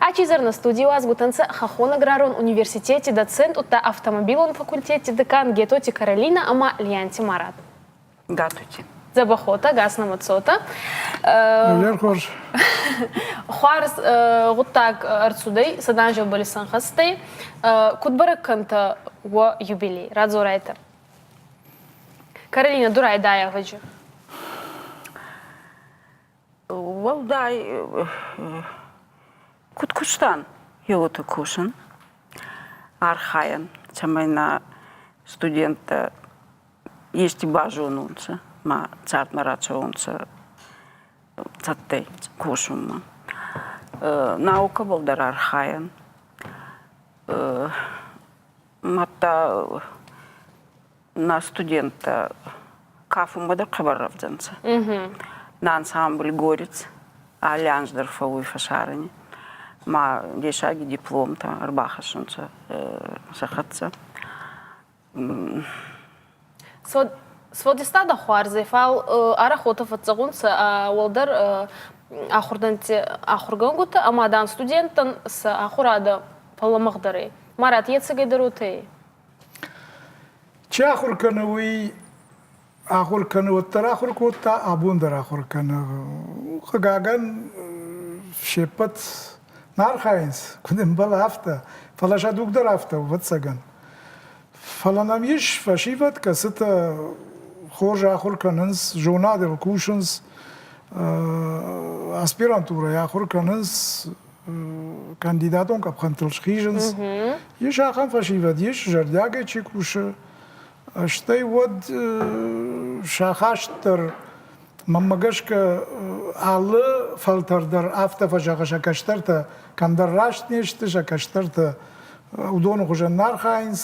Ачи изӕр студий уазгутӕ нцӕ Хӕххон аграрон университети доцент, удта автомобилон факультети декан Гетоти Каролина ӕма Лианти Марат. Гатути. Дзӕбӕхотӕ, гас нӕмӕ Ӕвзӕр хорз. Хуарз гъуддаг ӕрцудӕй, сӕданзелбӕл исӕнхӕстӕй. Куд бӕрӕг кӕнтӕ уӕ юбилей? Радзорайтӕ. Каролина, ду райдайӕ ӕвӕджи. Уӕлдай куд кустан, еуотӕ косун, архайӕн, цӕмӕй нӕ студенттӕ ести базонунцӕ ма цардмӕ рацӕуонцӕ цӕттӕй косунмӕ. Наукӕбӕл дӕр архайӕн. Мадта нӕ студенттӕ кафунмӕ дӕр хъӕбӕр рӕвдзӕнцӕ. Нӕ ансамбль «Горец» алли анз дӕр фӕууй фӕсарӕни. Ма дессаги дипломтӕ ӕрбахӕссунцӕ сӕ хӕццӕ. Сфӕлдистадӕ хуарз ӕй, фал арӕх уотӕ фӕццӕгъунцӕ уӕлдӕр ахурдӕнтти ахургӕнгутӕ ӕма, дан, студенттӕн сӕ ахурадӕ фӕллӕмӕгъдӕр ӕй. Марат, ецӕгӕйдӕр уотӕ ӕй? Чи ахуыр кӕны, уый ахуыр кӕны, уӕддӕр ахуыр кодта, абон дӕр ахуыр кӕны. Хъыгагӕн, се ппӕт нӕ архайынц, куыд ӕмбӕлы, афтӕ. Фӕлӕ сӕ дуг дӕр афтӕ у, ӕвӕццӕгӕн. Фӕлӕ нӕм ис фӕсивӕд, кӕцытӕ хорз ахуыр кӕнынц, зонадыл кусынц, аспирантурӕйы ахуыр кӕнынц, кандидатон къӕпхӕнтыл схизынц. Ис ахӕм фӕсивӕд, ис, зӕрдиагӕй чи кусы. Стӕй уӕд сӕ дӕр, мӕнмӕ гӕсгӕ, алы фӕлтӕр дӕр афтӕ фӕзӕгъы, сӕ кӕстӕртӕ кӕмдӕр раст не сты, сӕ кӕстӕртӕ уыдоны хуызӕн нӕ архайынц.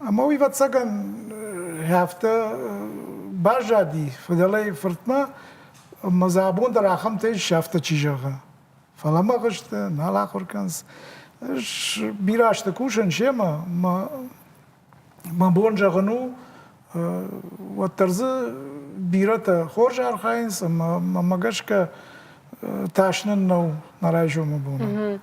Ӕмӕ уый, ӕвӕццӕгӕн, афтӕ баззади фыдӕлӕй фыртмӕ, ӕмӕ дзы абон дӕр ахӕмтӕ ис, афтӕ чи зӕгъы. Фӕлӕ мӕ сты, нал ахуыр кӕнынц. Ӕз бирӕ азты кусын семӕ, мӕ мӕ бон зӕгъын у, уӕддӕр дзы бирӕтӕ хорз архайынц ӕмӕ мӕмӕ гӕсгӕ тас нын нӕу нӕ райсомы боны.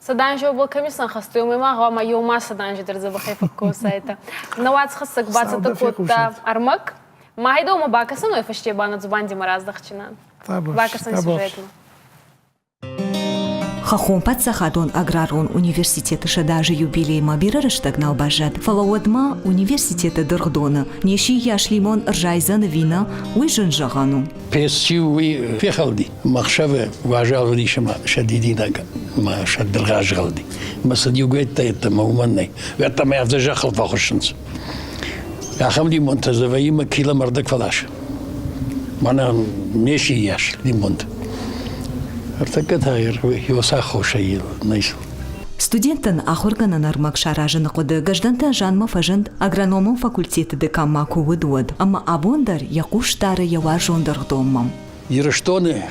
Саданжи кӕми сӕнхӕстой, уымӕй ма гъӕуама еума саданжи дӕр дзӕбӕхӕй фӕккосайтӕ. Нӕ уацхӕссӕг бацӕттӕ кодта ӕрмӕг. Ма гьӕйдӕ бакӕсӕн уой фӕсте ба нӕ дзубандимӕ раздӕхчинан. Бакӕсӕн сюжетмӕ. Хӕххон паддзахадон аграрон университеты сӕдӕазы юбилеймӕ бирӕ рӕстӕг нал баззад, фӕлӕ уӕдмӕ университеты дыргъдоны не сиййас лимон ӕрзайдзӕн ӕви нӕ, уый зын зӕгъӕн у. Песси уый фехӕлди, мӕхсӕвы уазал уыдис ӕмӕ сӕ дидинӕг ӕмӕ сӕ дыргъ азгъӕлди. Ӕмӕ сын иугӕйттӕ йеддӕмӕ уымӕн нӕй. Уӕдта ма афтӕ зӕххыл фӕхуыссынц. Ахӕм лимонтӕ дзы вӕййы мӕ килӕм ӕрдӕг фӕласы. Мӕнӕ не сиййас лимонт. Ӕртӕккӕ та йӕ аххосӕй нӕй. Студенттӕн ахуыргӕнӕн ӕрмӕг саразыны хъуыды Гӕздӕнты Жанмӕ фӕзынд агрономон факультеты деканмӕ куы уыд, уӕд ӕмӕ абон дӕр йӕ хъус дары йӕ уарзон дыргъдонмӕ. Ирыстоны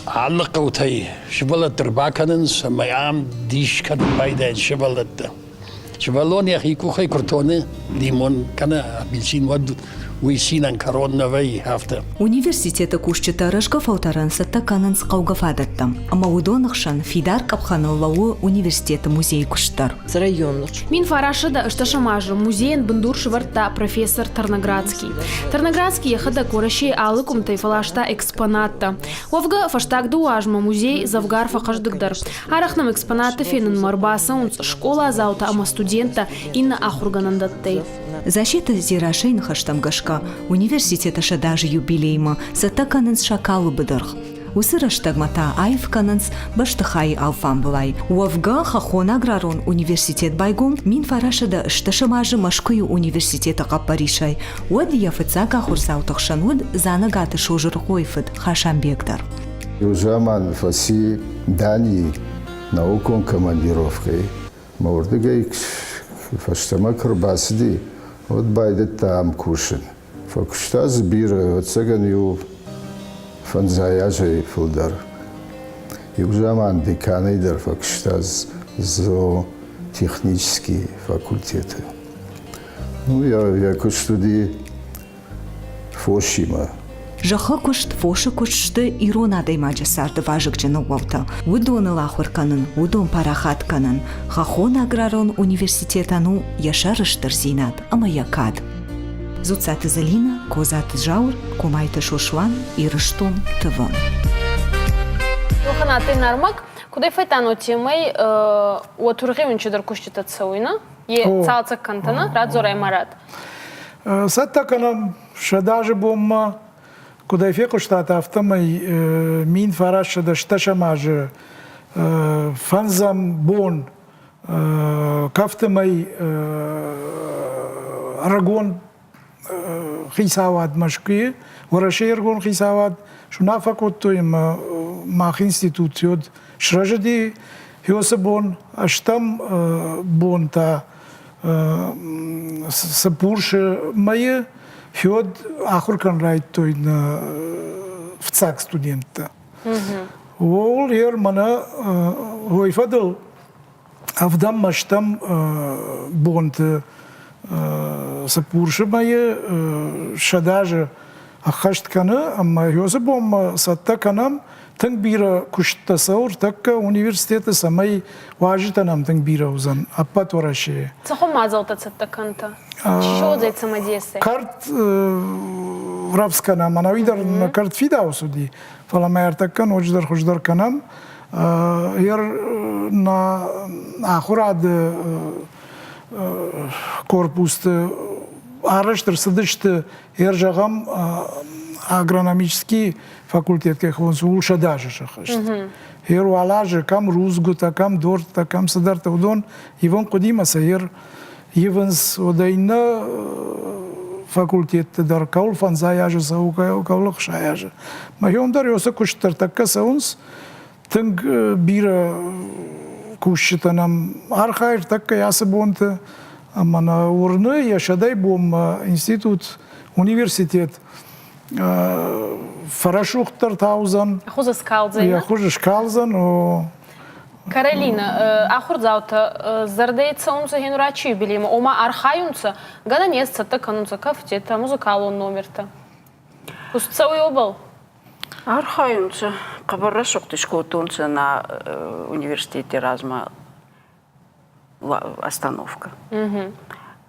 алы хъӕутӕй сывӕллӕтты ӕрбакӕнынц ӕмӕ ам дис кӕнын байдайынц сывӕллӕттӕ. Сывӕллон йӕхи къухӕй куы ртоны лимон кӕнӕ апельсин, уӕд уый цинӕн кӕрон нӕ вӕййы афтӕ. Университеты кусджытӕ рӕзгӕ фӕлтӕрӕн цӕттӕ кӕнынц хъӕугӕ фадӕттӕ, ӕмӕ уыдоны хсӕн фидар къӕпхӕныл лӕууы университеты музейы куыст дӕр. 1908 азы музейӕн бындур сӕвӕрдта профессор Тарноградский. Тарноградский йӕхӕдӕг Уӕрӕсейы алы къуымтӕй фӕласта экспонаттӕ. Уӕвгӕ, фӕстаг дыууӕ азмӕ музей дзӕвгар фӕхъӕздыгдӕр. Арӕх нӕм экспонатты фенынмӕ ӕрбацӕуынц скъоладзаутӕ ӕмӕ студенттӕ иннӕ ахуыргӕнӕндӕттӕй. Засеты Дзерассӕйы ныхӕстӕм гӕсгӕ, университеты сӕдӕазы юбилеймӕ цӕттӕ кӕнынц Сакалы быдыргъ. Уыцы рӕстӕгмӕ та аив кӕнынц бӕстыхайы алфамбылай. Уӕвгӕ, Хӕххон аграрон университет байгом 1910 азы Мӕскуыйы университеты хъӕппӕрисӕй. Уӕд йӕ фыццаг ахуырдзауты хсӕн уыд Дзанӕгаты Созырыхъойы фыд Хасанбег дӕр. Иу заман фӕци Данийы наукон командировкӕйы мӕ уырдыгӕй фӕстӕмӕ куы рбацыди, уӕд байдыдта ам кусын. Фӕкуыста дзы бирӕ, ӕвӕццӕгӕн, иу фӕндзай азӕй фылдӕр. Иу заман деканӕй дӕр фӕкуыста зоотехнический факультеты. Ну, йӕ куыст уыди фосимӕ. Зӕххы куыст, фосы куыст сты ирон адӕймаджы царды вазыгджын ӕууӕлтӕ. Уыдоныл ахуыр кӕнын, уыдон парахат кӕнын Хӕххон аграрон университетӕн у йӕ сӕрыстырдзинад ӕмӕ йӕ кад. Дзуццаты Зӕлинӕ, Козаты Зауыр, Комайты Сослан, Ирыстон, ТВ. Ханаты Нармак, куыдӕй фӕтано темӕй уӕ тургъи уын чидӕр куыстытӕ цӕуй, е цалцӕг кӕнтӕ, радзорай Марат. Цӕттӕ кӕнӕм сӕдӕазы бонмӕ, куыд ӕй фехъуыстат, афтӕмӕй 1910 азы фӕндзӕм бон кӕфты мӕй ӕрыгон хицауад Мӕскуыйы, Уӕрӕсейы ӕрыгон хицауад суынаффӕ кодтой ӕмӕ мах институт уӕд срӕзыди. Уыцы бон ӕстӕм бон та Цыппурсы мӕйы Фёд ахуыр кӕнын райдыдтой нӕ фыццаг студенттӕ. Ууыл ер мӕнӕ уой фӕдыл ӕвдӕм ӕстӕм бонты Цыппурсы мӕйы сӕдӕазы ӕххӕст кӕны ӕмӕ уыцы бонмӕ цӕттӕ кӕнӕм тынг бирӕ куысттӕ цӕуы ӕртӕккӕ университеты, цӕмӕй уазджытӕ нӕм тынг бирӕ уыдзӕн ӕппӕт Уӕрӕсейы. Цахӕм мадзӕлттӕ цӕттӕ кӕнтӕ? Чи содзӕй цымыдесӕй? Кӕрт рӕвдз кӕнӕм, ӕнӕуи дӕр нӕ кӕрт фидауц уыди, фӕлӕ ма ӕртӕккӕ ноджыдӕр хуыздӕр кӕнӕм. Ер нӕ ахуырады корпусты арӕзт ӕрцыдысты, ер зӕгъӕм, агрономический факультет кӕй хонынц, ууыл сӕдӕазы сӕххӕст. Ер уал азы кӕм рудзгуытӕ, кӕм дуртӕ, кӕм цыдӕртӕ, уыдон ивын хъуыдимӕ сӕ ер ивынц. Уӕдӕ иннӕ факультетты дӕр кӕуыл фӕндзай азы цӕуы, кӕуыл ӕхсай азы. Мӕхион дӕр уыцы куыст дӕр тӕккӕ цӕуынц. Тынг бирӕ кусджытӕ нӕм архайы тӕккӕ ацы бонты. Ӕмӕ нӕ уырны, йӕ сӕдӕй бонмӕ институт, университет фӕрӕсугъддӕр та уыдзӕн. Хуыз скалдзӕн. Йӕ хуыз скалдзӕн. Каролина, ахуырдзаутӕ зӕрдӕй цӕунцӕ генурачи юбилеймӕ, ома архайунцӕ, гӕнӕн ес цӕттӕ кӕнунцӕ кафтетӕ, музыкалон номертӕ. Куст цӕуй уобӕл? Архайунцӕ. Хъӕбӕр рӕсугъд искодтонцӕ нӕ университети размӕ остановка.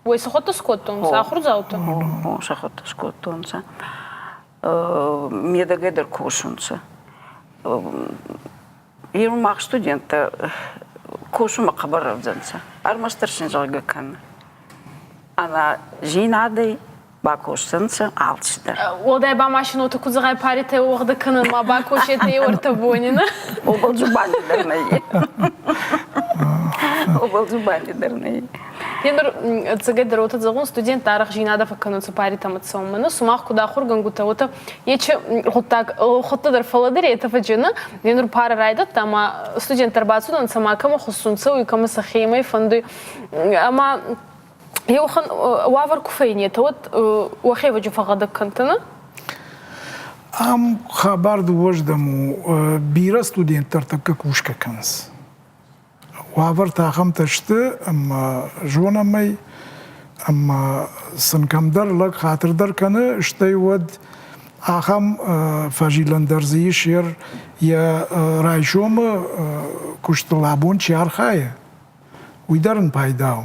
Уой сӕхуӕдтӕ скодтонцӕ ахурдзаутӕ? Сӕхуӕдтӕ скодтонцӕ. Медӕгӕй дӕр косунцӕ. Ирон мах студенттӕ косунмӕ хъӕбӕр рӕвдзӕнцӕ. Ӕрмӕстдӕр син зӕгъгӕ кӕнӕ. Ӕма зийнадӕй бакосдзӕнцӕ алцидӕр. Уӕлдай ба машинӕты кудзӕгъӕй паритӕ уӕгъдӕ кӕнунмӕ бакосетӕ еуӕртӕ бони, нӕ? Обал дзубанди дӕр нӕййе. Обал дзубанди дӕр нӕййе. Енур ӕцӕгӕйдӕр уотӕ зӕгъун, студенттӕ арӕх зийнадӕ фӕккӕнунцӕ паритӕмӕ цӕунмӕ. Ну, сумах куд ахургӕнгутӕ, уотӕ ечи гъуддаг гъудтӕ дӕр фӕллӕдӕретӕ фӕджена. Енур пара райдӕдта ӕма студенттӕ ӕрбацудӕнцӕ ма кӕмӕ хуссунцӕ, уй кӕмӕ сӕхемӕ фӕндуй. Ӕма Еуӕхӕн уавӕр ку фӕйнетӕ, уӕд уӕхевӕджы фӕгъгъӕдӕг кӕнтӕ, Ам хабар дыууӕздӕм у. Бирӕ студенттӕ ӕртӕккӕ кусгӕ кӕнынц. Уавӕртӕ ахӕмтӕ сты, ӕмӕ зонӕм ӕй, ӕмӕ сын кӕмдӕр лӕг хатыр дӕр кӕны, стӕй уӕд ахӕм фӕзилӕн дӕр дзы ис, йӕ райсомы куыстыл абон чи архайы, уый дӕр ын пайда у.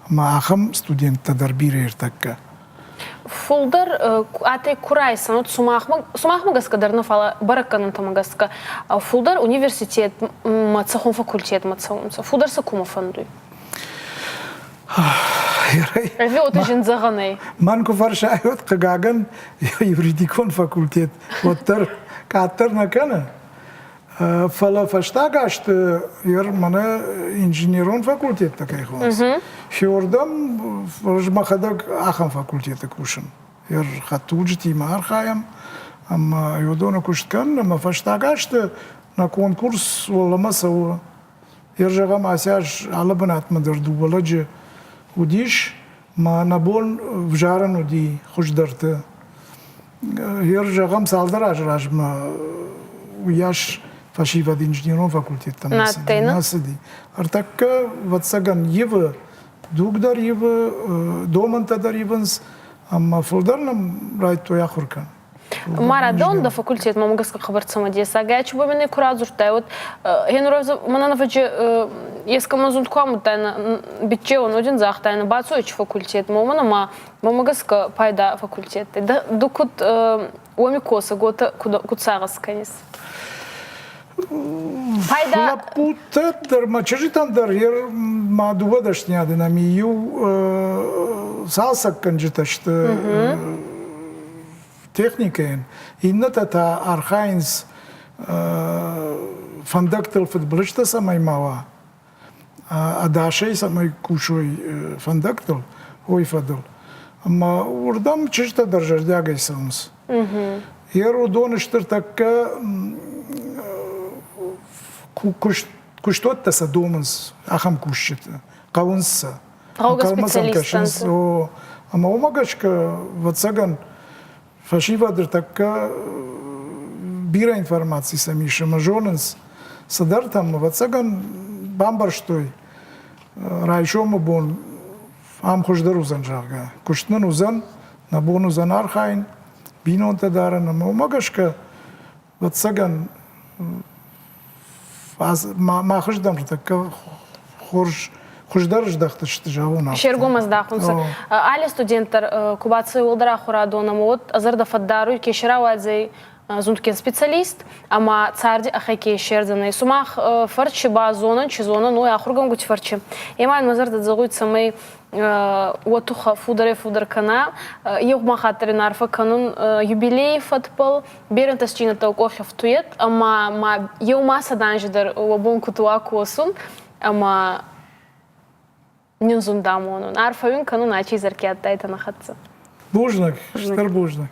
Ӕмӕ ахӕм студенттӕ дӕр бирӕ ӕртӕккӕ. Фулдӕр атӕй ку райсӕн, вот сумахмӕ гӕсгӕ дӕр нӕ, фалӕ бӕрӕггӕнӕнтӕмӕ гӕсгӕ фулдӕр университетмӕ цӕхуӕн факультетмӕ цӕунцӕ, фулдӕр сӕ кумӕ фӕндуй? Ӕви уотӕ зин зӕгъӕн ӕй? Мӕн ку фӕрсай, уӕд, хъыгагӕн, юридикон факультет уӕддӕр къаддӕр нӕ кӕны. Фӕлӕ фӕстаг азты мӕнӕ инженерон факультеттӕ кӕй хонынц, фиордӕм ӕз мӕхӕдӕг ахӕм факультеты кусын. Хӕдтулджытимӕ архайӕм ӕмӕ уыдоны куыст кӕнын ӕмӕ фӕстаг азты нӕ конкурс уӕлӕмӕ цӕуы. Ер зӕгъӕм, ацы аз алы бынатмӕ дӕр дыууӕ лӕджы уыдис, мӕ нӕ бон взарын уыди хуыздӕрты. Ер зӕгъӕм, цалдӕр азы размӕ уыйас фӕсивӕд инженерон факультеттӕм нӕ цыди. Ӕртӕккӕ, ӕвӕццӕгӕн, ивы, дуг дӕр ивы, домӕнтӕ дӕр ивынц, ӕмӕ фылдӕр нӕм райдыдтой ахуыр кӕнын. Ма радон дӕ факультет мӕм гӕсгӕ хъӕбӕр цӕмӕдесаг ӕй. Чи ба ку радзурдтай, вот генуровза мӕнӕн ӕвӕджи ескӕмӕн зунд ку амудтайнӕ, биччеуон один загътайнӕ, бацо факультетмӕ, уомӕн ӕма мӕмӕ гӕсгӕ пайда факультеттӕй. Ду куд уоми косӕг, уотӕ куд сагъӕс кӕнис? Пайда Лӕппутӕ дӕр ма чызджытӕн дӕр ма дыууӕ дӕсныйады нӕм иу цалцӕггӕнджытӕ сты техникӕйӕн, иннӕтӕ та архайынц фӕндӕгтыл фыдбылызтӕ цӕмӕй ма уа, ӕдасӕй цӕмӕй кусой фӕндӕгтыл, уый фӕдыл. Ӕмӕ уырдӕм чызджытӕ дӕр зӕрдиагӕй цӕуынц. Йе уыдон стыр тӕккӕ куыстуӕттӕ сӕ домынц ахӕм кусджыты, хъӕуынц сӕ. Хъӕугӕ специалисттӕн. Ӕмӕ уымӕ гӕсгӕ, ӕвӕццӕгӕн, фӕсивӕд ӕртӕккӕ бирӕ информаци сӕм ис ӕмӕ зонынц цыдӕртӕм, ӕвӕццӕгӕн, бамбӕрстой, райсомы бон ам хуыздӕр уыдзӕн, зӕгъгӕ. Куыст нын уыдзӕн, нӕ бон уыдзӕн архайын, бинонтӕ дарын ӕмӕ уымӕ гӕсгӕ, ӕвӕццӕгӕн, махыздӕм тӕккӕ хорз хуыздӕр здӕхт сты зӕгъон афтӕ. Се ргом ӕздахунцӕ. Алли студент дӕр ку бацӕуй уӕлдӕр ахурадон ӕма уӕд ӕ зӕрдӕ фӕддаруй, ке си рауадзӕй зундгин специалист ӕма царди ӕхе ке иссердзӕнӕй. Сумах фӕрчи ба зонӕн, чи зонӕн, уой ахургӕнгути фӕрчи. Ема ин мӕ зӕрдӕ зӕгъуй, цӕмӕй уӕ тухӕ фудӕрӕй-фудӕр кӕна. Еума хатт дӕр ин арфӕ кӕнун юбилейи фӕдбӕл. Берӕ ӕнтӕстгинӕдтӕ къохи ӕфтуйӕд ӕма ма еума сӕданзи дӕр уӕ бон куд уа косун ӕма нин зундамонун. Арфӕ уин кӕнун ачи зӕрки адтайтӕ нӕ хӕццӕ. Бузныг, стыр бузныг.